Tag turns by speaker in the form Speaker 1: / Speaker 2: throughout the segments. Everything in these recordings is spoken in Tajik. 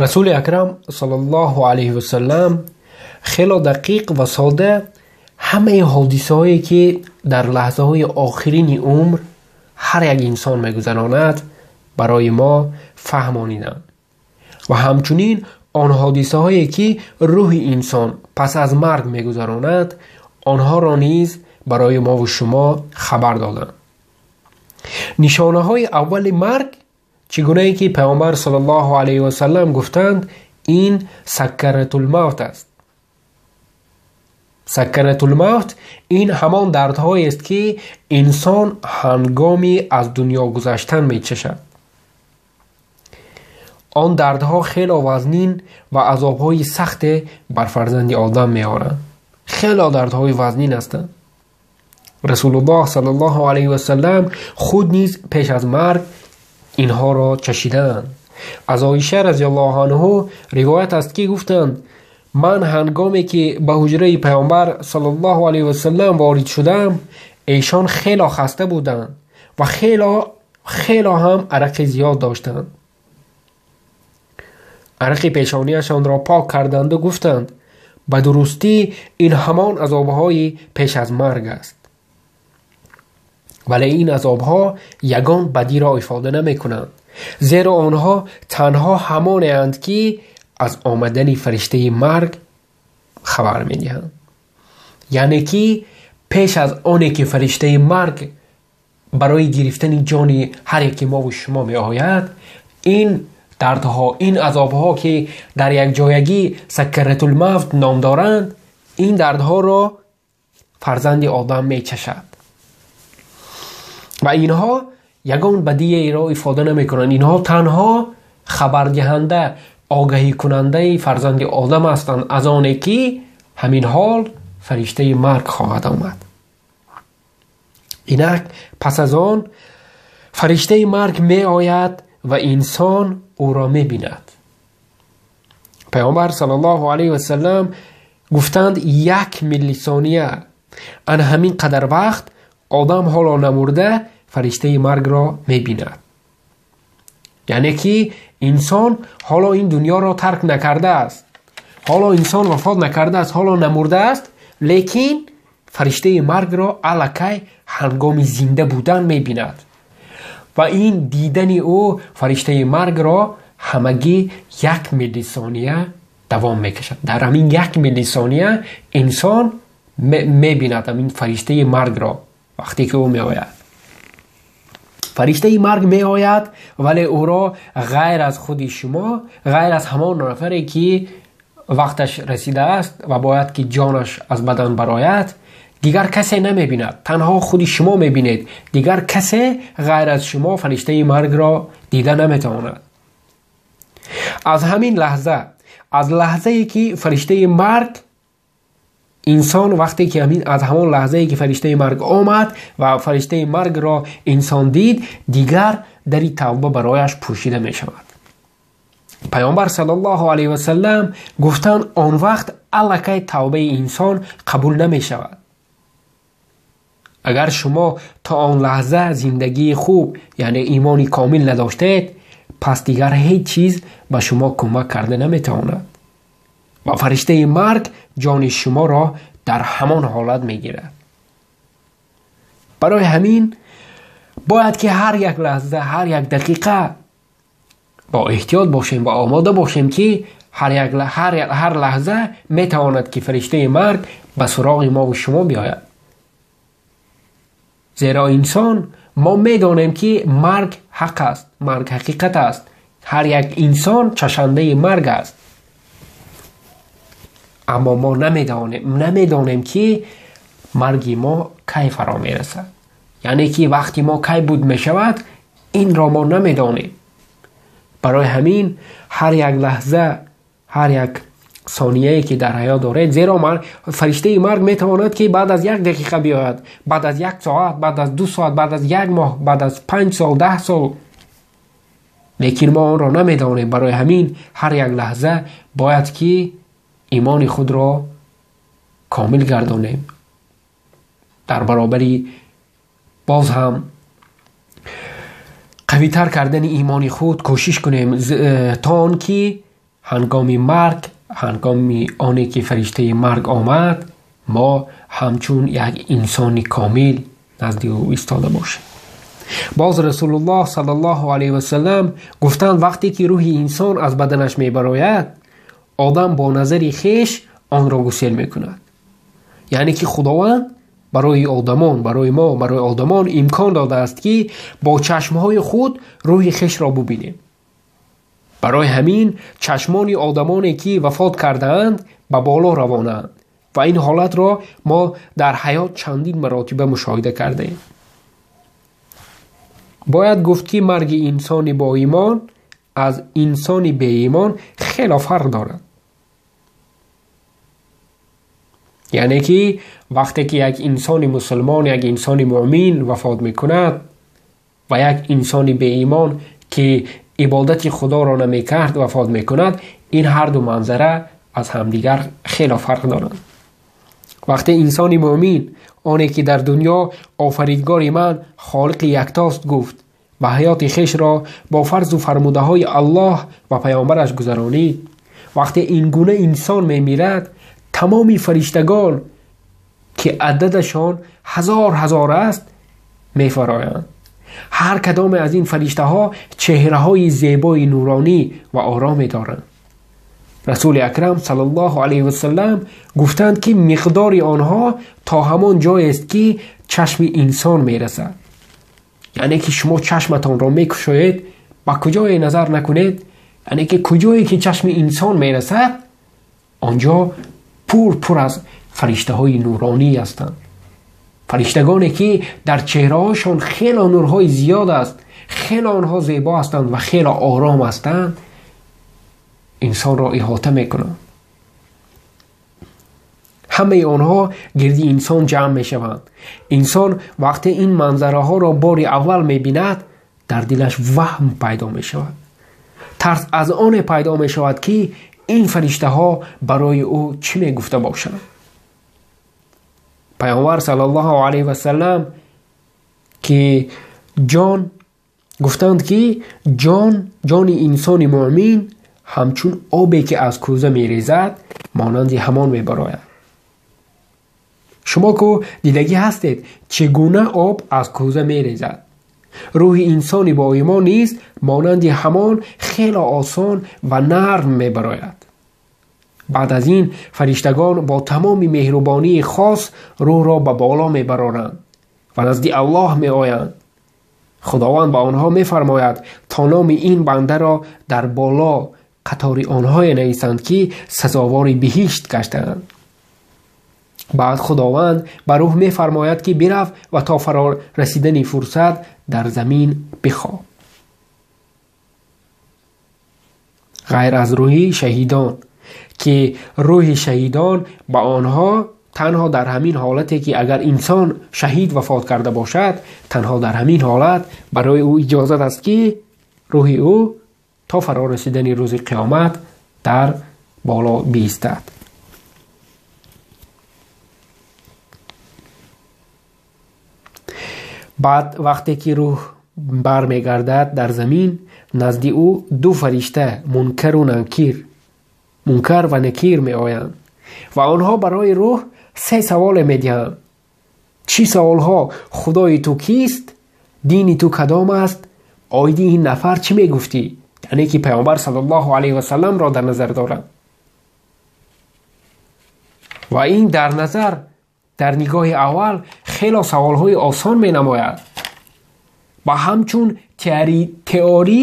Speaker 1: Расули Акрам саллаллоҳу алайҳи васаллам хело дақиқ ва сода ҳамаи ҳодисаҳое ки дар лаҳзаҳои охирини умр ҳар як инсон мегузаронад, барои мо фаҳмониданд ва ҳамчунин он ҳодисаҳое ки рӯҳи инсон пас аз марг мегузаронад, онҳоро низ барои мову шумо хабар доданд. Нишонаҳои аввали марг, чӣ гунае ки Паёмбар саллаллоҳу алайҳи васаллам гуфтанд, ин сакаратулмавт аст. Сакаратулмавт ин ҳамон дардҳоест, ки инсон ҳангоми аз дунё гузаштан мечашад. Он дардҳо хело вазнин ва азобҳои сахте бар фарзанди одам меоранд. Хело дардҳои вазнин ҳастанд. Расулуллоҳ саллаллоҳу алайҳи васаллам худ низ пеш аз марг инҳоро чашидаанд. Аз Оиша разияллоҳу анҳу ривоят аст, ки гуфтанд: ман ҳангоме ки ба ҳуҷраи Паёмбар саллаллоҳу алайҳи васаллам ворид шудам, эшон хело хаста буданд ва хело ҳам арақи зиёд доштанд. Арақи пешониашонро пок карданду гуфтанд: ба дурустӣ ин ҳамон азобҳои пеш аз марг аст. Вале ин азобҳо ягон бадиро ифода намекунанд, зеро онҳо танҳо ҳамонеанд, ки аз омадани фариштаи марг хабар медиҳанд. Яъне ки пеш аз оне ки фариштаи марг барои гирифтани ҷони ҳар яки мову шумо меояд, ин дардҳо, ин азобҳо, ки дар якҷоягӣ сакаратулмавт ном доранд, ин дардҳоро фарзанди одам мечашад ва инҳо ягон бадиеро ифода намекунанд. Инҳо танҳо хабардиҳанда, огаҳикунандаи фарзанди одам ҳастанд аз оне ки ҳамин ҳол фариштаи марг хоҳад омад. Инак пас аз он фариштаи марг меояд ва инсон ӯро мебинад. Паёмбар саллаллоҳу алайҳи васаллам гуфтанд: 1 миллисония, ана ҳамин қадар вақт одам ҳоло намурда фариштаи маргро мебинад. Яъне ки инсон ҳоло ин дунёро тарк накардааст, ҳоло инсон вафот накардааст, ҳоло намурдааст, лекин фариштаи маргро аллакай ҳангоми зинда будан мебинад ва ин дидани ӯ фариштаи маргро ҳамагӣ 1 миллисония давом мекашад. Дар ҳамин 1 миллисония инсон мебинад ҳамин фариштаи маргро вақте ки ӯ меояд. Фариштаи марг меояд, вале ӯро ғайр аз худи шумо, ғайр аз ҳамон нафаре ки вақташ расидааст ва бояд ки ҷонаш аз бадан барояд, дигар касе намебинад. Танҳо худи шумо мебинед. Дигар касе ғайр аз шумо фариштаи маргро дида наметавонад. Аз ҳамин лаҳза, аз лаҳзае ки фариштаи марг инсон вақте ки ҳамин аз ҳамон лаҳзае ки фариштаи марг омад ва фариштаи маргро инсон дид, дигар дари тавба барояш пӯшида мешавад. Паёмбар саллаллоҳу алайҳи васаллам гуфтанд: он вақт аллакай тавбаи инсон қабул намешавад. Агар шумо то он лаҳза зиндагии хуб, яъне имони комил надоштед, пас дигар ҳеҷ чиз ба шумо кӯмак карда наметавонад ва фариштаи марг ҷони шуморо дар ҳамон ҳолат мегирад. Барои ҳамин бояд ки ҳар як лаҳза, ҳар як дақиқа бо эҳтиёт бошем ва омода бошем, ки ҳар лаҳза метавонад ки фариштаи марг ба суроғи мову шумо биёяд. Зеро инсон, мо медонем, ки марг ҳақ аст, марг ҳақиқат аст, ҳар як инсон чашандаи марг аст. Аммо мо намедонем, ки марги мо кай фаро мерасад, яъне ки вақти мо кай буд мешавад, инро мо намедонем. Барои ҳамин ҳар як лаҳза, ҳар як сонияе ки дар ҳаёт доред, зеро фариштаи марг метавонад, ки баъд аз 1 дақиқа биёяд, баъд аз 1 соат, баъд аз 2 соат, баъд аз 1 моҳ, баъд аз 5 сол, 10 сол, лекин мо онро намедонем. Барои ҳамин ҳар як лаҳза бояд ки имони худро комил гардонем, дар баробари боз ҳам қавитар кардани имони худ кӯшиш кунем, то он ки ҳангоми марг, ҳангоми оне ки фариштаи марг омад, мо ҳамчун як инсони комил назди ӯ истода бошем. Боз Расулуллоҳ саллаллоҳу алайҳи васаллам гуфтанд, вақте ки рӯҳи инсон аз баданаш мебарояд, одам бо назари хеш онро гусел мекунад. Яъне ки Худованд барои одамон, барои мо, барои одамон имкон додааст, ки бо чашмҳои худ рӯҳи хешро бубинем. Барои ҳамин чашмони одамоне ки вафот кардаанд ба боло равонаанд ва ин ҳолатро мо дар ҳаёт чандин маротиба мушоҳида кардаем. Бояд гуфт, ки марги инсони боимон аз инсони беимон хело фарқ дорад. Яъне ки вақте ки як инсони мусулмон, як инсони муъмин вафот мекунад ва як инсони беимон, ки ибодати Худоро намекард, вафот мекунад, ин ҳарду манзара аз ҳамдигар хело фарқ доранд. Вақте инсони муъмин, оне ки дар дунё офаридгори ман холиқи яктост гуфт ва ҳаёти хешро бо фарзу фармудаҳои Аллоҳ ва паёмбараш гузаронид, вақте ин гуна инсон мемирад, тамоми фариштагон, ки ададашон ҳазор ҳазор аст, мефароянд. Ҳар кадоме аз ин фариштаҳо чеҳраҳои зебои нуронӣ ва ороме доранд. Расули акрам саллаллоҳу алайҳи васаллам гуфтанд, ки миқдори онҳо то ҳамон ҷоест, ки чашми инсон мерасад. Яъне ки шумо чашматонро мекушоед, ба куҷое назар накунед, яъне ки куҷое ки чашми инсон мерасад, он ҷо пур пур аз фариштаҳои нуронӣ ҳастанд. Фариштагоне ки дар чеҳраҳошон хело нурҳои зиёд аст, хело онҳо зебо ҳастанд ва хело ором ҳастанд, инсонро иҳота мекунанд. Ҳамаи онҳо гирди инсон ҷамъ мешаванд. Инсон вақте ин манзараҳоро бори аввал мебинад, дар дилаш ваҳм пайдо мешавад. Тарс аз оне пайдо мешавад, ки ин фариштаҳо барои ӯ чӣ мегуфта бошанд. Паёмбар саллаллоҳу алайҳи васаллам ки ҷон гуфтанд, ки ҷони инсони муъмин ҳамчун обе ки аз кӯза мерезад, монанди ҳамон мебарояд. Шумо ку дидагӣ ҳастед, чӣ гуна об аз кӯза мерезад. Рӯҳи инсони боимон низ монанди ҳамон хело осон ва нарм мебарояд. Баъд аз ин фариштагон бо тамоми меҳрубонии хос рӯҳро ба боло мебароранд ва назди Аллоҳ меоянд. Худованд ба онҳо мефармояд, то номи ин бандаро дар боло қатори онҳое нависанд, ки сазовори биҳишт гаштаанд. Баъд Худованд ба рӯҳ мефармояд, ки бирав ва то фаро расидани фурсат дар замин бихоб. Ғайр аз рӯҳи шаҳидон, ки рӯҳи шаҳидон ба онҳо танҳо дар ҳамин ҳолате ки агар инсон шаҳид вафот карда бошад, танҳо дар ҳамин ҳолат барои ӯ иҷозат аст, ки рӯҳи ӯ то фаро расидани рӯзи қиёмат дар боло биистад. Баъд вақте ки рӯҳ бармегардад дар замин, назди ӯ ду фаришта Мункару Накир, Мункар ва Накир меоянд ва онҳо барои рӯҳ се саволе медиҳанд. Чӣ саволҳо? Худои ту кист? Дини ту кадом аст? Оиди ин нафар чӣ мегуфтӣ? Яъне ки паёмбар саллаллоҳу алайҳи васалламро дар назар доранд. Ва ин дар назар дар нигоҳи аввал хело саволҳои осон менамояд ва ҳамчун теорӣ,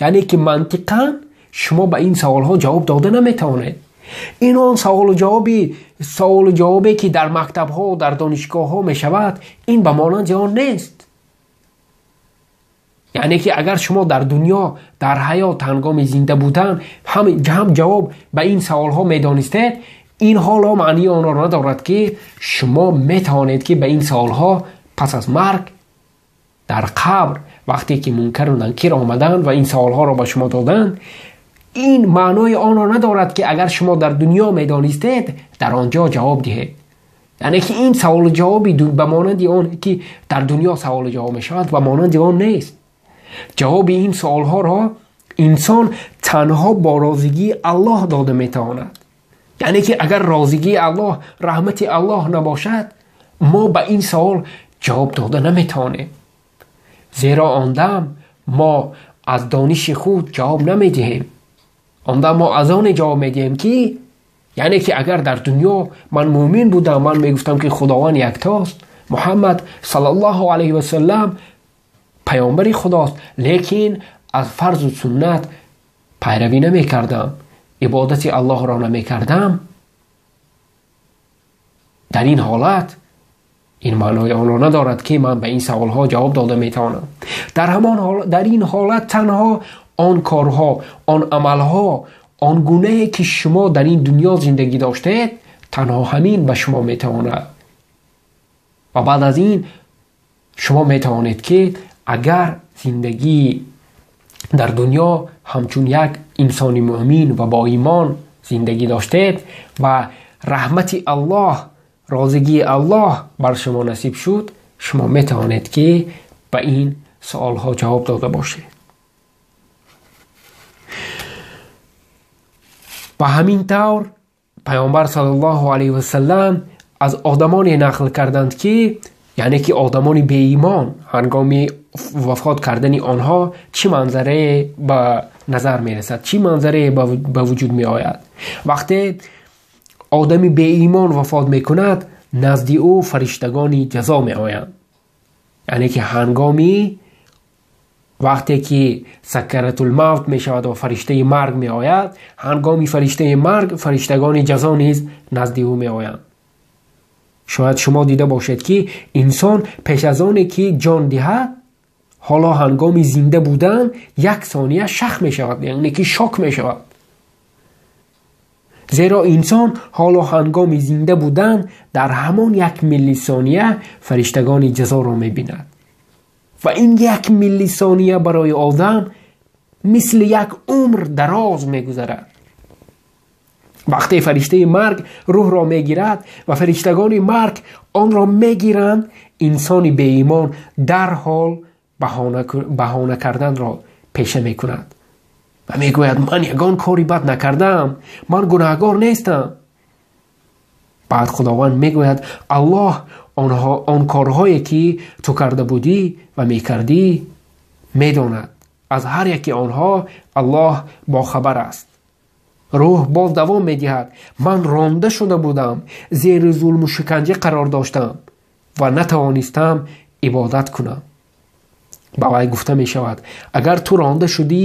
Speaker 1: яъне ки мантиқан шумо ба ин саволҳо ҷавоб дода наметавонед. Ин он саволу ҷавобе ки дар мактабҳо, дар донишгоҳҳо мешавад, ин ба монанди он нест. Яъне ки агар шумо дар дунё, дар ҳаёт ҳангоми зинда будан ҳам ҷавоб ба ин саволҳо медонистед, ин ҳоло маънии онро надорад, ки шумо метавонед, ки ба ин саволҳо пас аз марг дар қабр, вақте ки Мункару Накир омаданд ва ин саволҳоро ба шумо доданд, ин маънои онро надорад, ки агар шумо дар дунё медонистед, дар он ҷо ҷавоб диҳед. Яъне ки ин саволу ҷавоби ба монанди он ки дар дунё саволу ҷавоб мешавад, ба монанди он нест. Ҷавоби ин саволҳоро Инсон танҳо бо розигии Аллоҳ дода метавонад. Яъне ки агар розигии Аллоҳ, раҳмати Аллоҳ набошад, мо ба ин савол ҷавоб дода наметавонем. Зеро он дам мо аз дониши худ ҷавоб намедиҳем. Он дам мо аз оне ҷавоб медиҳем ки, яъне ки агар дар дунё ман мӯмин будам, ман мегуфтам ки Худованд яктост, Муҳаммад саллаллоҳу алайҳи васаллам паёмбари Худост, лекин аз фарзу суннат пайравӣ намекардам, ибодати Аллоҳро намекардам. Дар ин ҳолат ин маънои онро надорад ки ман ба ин саволҳо ҷавоб дода метавонам. Дар ин ҳолат танҳо он корҳо, он амалҳо, он гунае ки шумо дар ин дунё зиндагӣ доштед, танҳо ҳамин ба шумо метавонад. Ва баъд аз ин шумо метавонед ки агар зиндагӣ дар дунё ҳамчун як инсони мӯъмин ва бо имон зиндагӣ доштед ва раҳмати Аллоҳ, розигии Аллоҳ бар шумо насиб шуд, шумо метавонед ки ба ин суолҳо ҷавоб дода бошед. Ба ҳамин тавр Паёмбар саллаллоҳу алайҳи васаллам аз одамоне нақл карданд ки, яъне ки одамони беимон ҳангоми вафот кардани онҳо чӣ манзарае ба назар мерасад, чӣ манзарае ба вуҷуд меояд. Вақте одами беимон вафот мекунад, назди ӯ фариштагони ҷазо меоянд. Яъне ки ҳангоми вақте ки сакаратулмавт мешавад ва фариштаи марг меояд, ҳангоми фариштаи марг фариштагони ҷазо низ назди ӯ меоянд. Шояд шумо дида бошед ки инсон пеш аз оне ки ҷон диҳад, ҳоло ҳангоми зинда будан як сония шах мешавад, яъне ки шок мешавад. Зеро инсон ҳоло ҳангоми зинда будан дар ҳамон як миллисония фариштагони ҷазоро мебинад. Ва ин як миллисония барои одам мисли як умр дароз мегузарад. Вақте фариштаи марг рӯҳро мегирад ва фариштагони марг онро мегиранд, инсони беимон дарҳол баҳона карданро пеша мекунад ва мегӯяд: ман ягон кори бад накардаам, ман гунаҳгор нестам. Баъд Худованд мегӯяд: Аллоҳ он корҳое ки ту карда будӣ ва мекардӣ медонад. Аз ҳар яки онҳо Аллоҳ бохабар аст. Рӯҳ боз давом медиҳад: ман ронда шуда будам, зери зулму шиканҷа қарор доштам ва натавонистам ибодат кунам. Ба вай гуфта мешавад: агар ту ронда шудӣ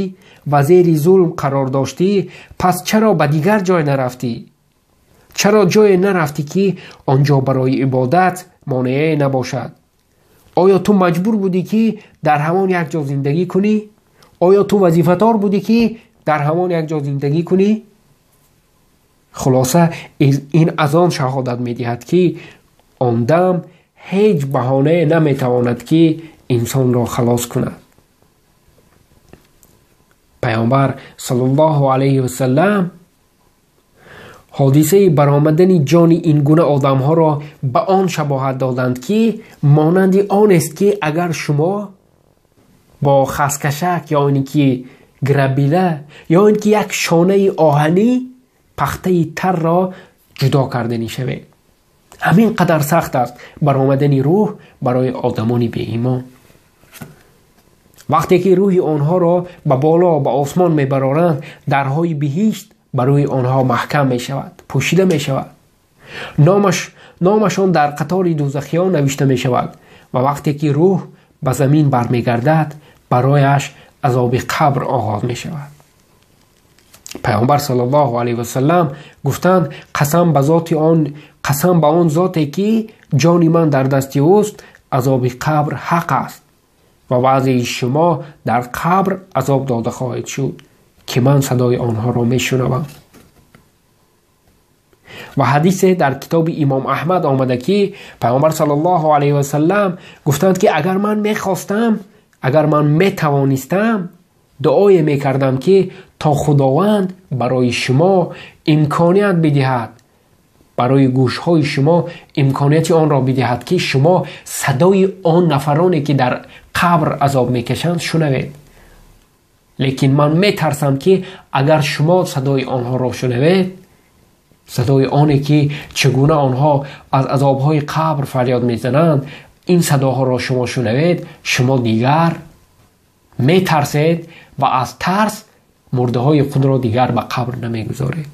Speaker 1: ва зери зулм қарор доштӣ, пас чаро ба дигар ҷой нарафтӣ? Чаро ҷое нарафтӣ ки он ҷо барои ибодат монеае набошад? Оё ту маҷбур будӣ ки дар ҳамон як ҷо зиндагӣ кунӣ? Оё ту вазифадор будӣ ки дар ҳамон як ҷо зиндагӣ кунӣ? Хулоса, ин аз он шаҳодат медиҳад ки он дам ҳеҷ баҳонае наметавонад ки инсонро халос кунад. Паёмбар саллаллоҳу алайҳи васаллам ҳодисаи баромадани ҷони ин гуна одамҳоро ба он шабоҳат доданд ки монанди онест ки агар шумо бо хаскашак ё ин ки грабила ё ин ки як шонаи оҳанӣ пахтаи тарро ҷудо карданӣ шавед. Ҳамин қадар сахт аст баромадани рӯҳ барои одамони беимон. Вақте ки рӯҳи онҳоро ба боло, ба осмон мебароранд, дарҳои биҳишт барои онҳо маҳкам мешавад, пӯшида мешавад. Номашон дар қатори дӯзахиён навишта мешавад ва вақте ки рӯҳ ба замин бармегардад, барояш азоби қабр оғоз мешавад. Паёмбар саллаллоҳу алайҳи васаллам гуфтанд: қасам ба он зоте ки ҷони ман дар дасти ӯст, азоби қабр ҳақ аст ва баъзеи шумо дар қабр азоб дода хоҳед шуд ки ман садои онҳоро мешунавам. Ва ҳадисе дар китоби Имом Аҳмад омада ки Паёмбар саллаллоҳу алайҳи васаллам гуфтанд ки агар ман мехостам, агар ман метавонистам, дуое мекардам ки то Худованд барои шумо имконият бидиҳад, барои гӯшҳои шумо имконияти онро бидиҳад ки шумо садои он нафароне ки дар қабр азоб мекашанд шунавед. Лекин ман метарсам, ки агар шумо садои онҳоро шунавед, садои оне ки чӣ гуна онҳо аз азобҳои қабр фарёд мезананд, ин садоҳоро шумо шунавед, шумо дигар метарсед ва аз тарс мурдаҳои худро дигар ба қабр намегузоред.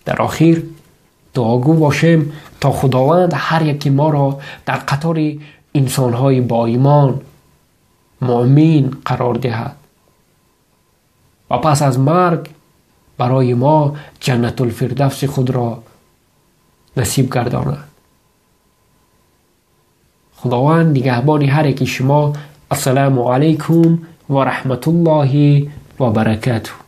Speaker 1: Дар охир дуогӯ бошем, то Худованд ҳар яки моро дар қатори инсонҳои боимон, муъмин қарор диҳад ва пас аз марг барои мо ҷаннатулфирдавси худро насиб гардонад. Худованд нигаҳбони ҳар яки шумо. Ассалому алайкум ва раҳматуллоҳи ва баракатуҳ.